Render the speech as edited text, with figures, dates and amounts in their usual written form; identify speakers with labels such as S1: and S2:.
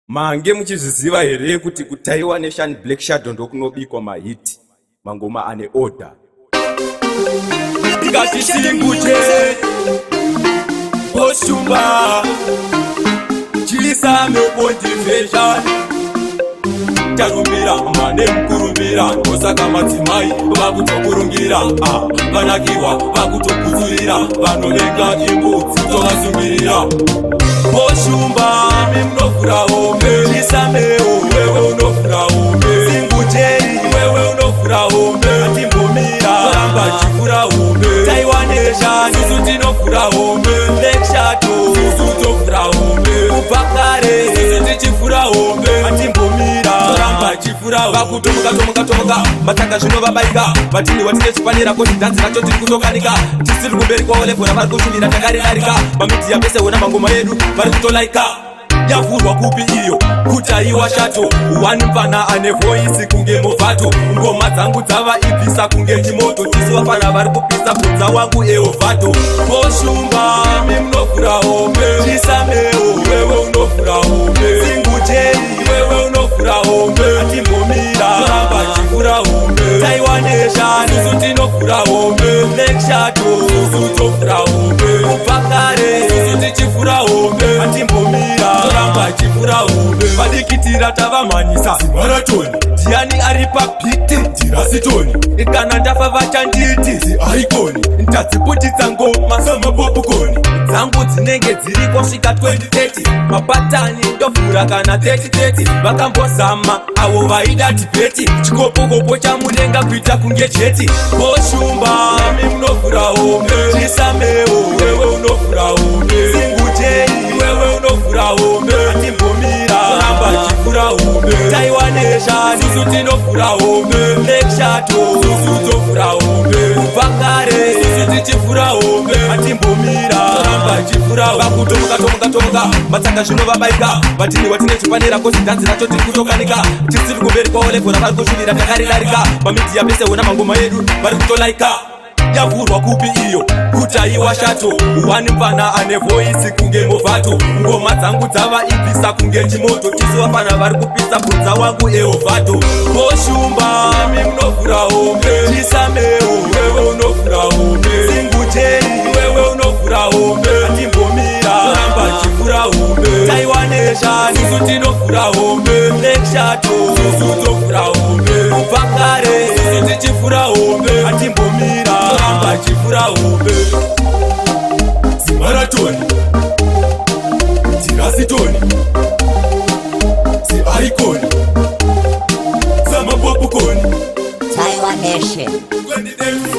S1: Mange muchizviziva here kuti kutaiwa neShani Black Shadow ndokunobikwa mahiti mangoma ane order. Tikati Boshumba Chisame motivation Tarumbira mane mukurumbira ndosaka madzimai vakutokurungira ah, vanakirwa vakutogutsurira vanovenga imbudzi tovasungirira. Boshumba munovhura hombe, Chisameo wewe unovhura hombe, Singuteri wewe unovhura hombe, Atimbomira ramba chivhura hombe, Taiwanesha susu tinovhura hombe, Black Shadow susu tovhura hombe, kubva kare susu tichivhura hombe, Atimbomira ramba chivhura. Vakutomuka tomuka tomuka, matanga zvino vabaika, vatini watine chipanera kozi dhanzi racho tiri kutokanika, tisiri kumberi kwavo level ravari kushuvira takaridarika, pamedia pese hona mangoma edu vari kutolaika. Yavhurwa kupi iyo kutaiwa shato wani mfana ane voice kunge Movhato, ngoma dzangu dzava ibvisa kunge chimoto, tisu vafana vari kupisa, bvunza wangu Eovato. Boshumba imi munovhura hombe, Chisameo wewe unovhura hombe, Singuteri wewe unovhura hombe, Atimbomira ramba chivhura hombe, Taiwanesha susu tinovhura hombe, Black Shadow susu tovhura hombe, kubva kare susu tichivhura hombe, Atimbomira toramba chivhura hombe, vadikitira tavamhanyisa
S2: marathon.
S1: Ndiani ari pabeat?
S2: Ndirasitoni.
S1: Kana ndafa vachanditi
S2: icon.
S1: Ndadziputitsa ngoma
S2: samapopcorn.
S1: Dzangu dzinenge dziri kusvika 2030, mapatani ndovhura kana 3030, vakambozama avo vaida debate, chikopokopo chamudenga kuita kunge jet. Boshumba imi munovhura hombe, Chisameo wewe unovhura hombe, Singuteri wewe unovhura hombe, Atimbomira ramba chivhura hombe, Taiwanesha susu tinovhura hombe, Black Shadow susu tovhura hombe, kubva kare susu tichivhura hombe, Atimbomira ramba chivhura. Vakutomuka tomuka tomuka, matsanga zvino vabaika, vatini watine chipanera kozi dhanzi racho tiri kutokanika, tisiri kumberi kwavo level ravari kushuvira takaridarika, pamedia pese hona mangoma edu vari kutolaika. Yavhurwa kupi iyo kutaiwa shato wani mfana ane voice kunge Movhato, ngoma dzangu dzava ibvisa kunge chimoto, tisu vafana vari kupisa, bvunza wangu Eovato. Boshumba imi munovhura hombe, Chisameo wewe unovhura hombe, Singuteri wewe unovhura hombe, Atimbomira ramba chivhura hombe, Taiwanesha susu tinovhura hombe, Black Shadow susu tovhura hombe, kubva kare susu tichivhura hombe, Atimbomira ramba chivhura hombe.
S2: Zimarathon, ndirasitoni, ziicon samapopcorn.
S3: Taiwan Nation.
S2: 2030.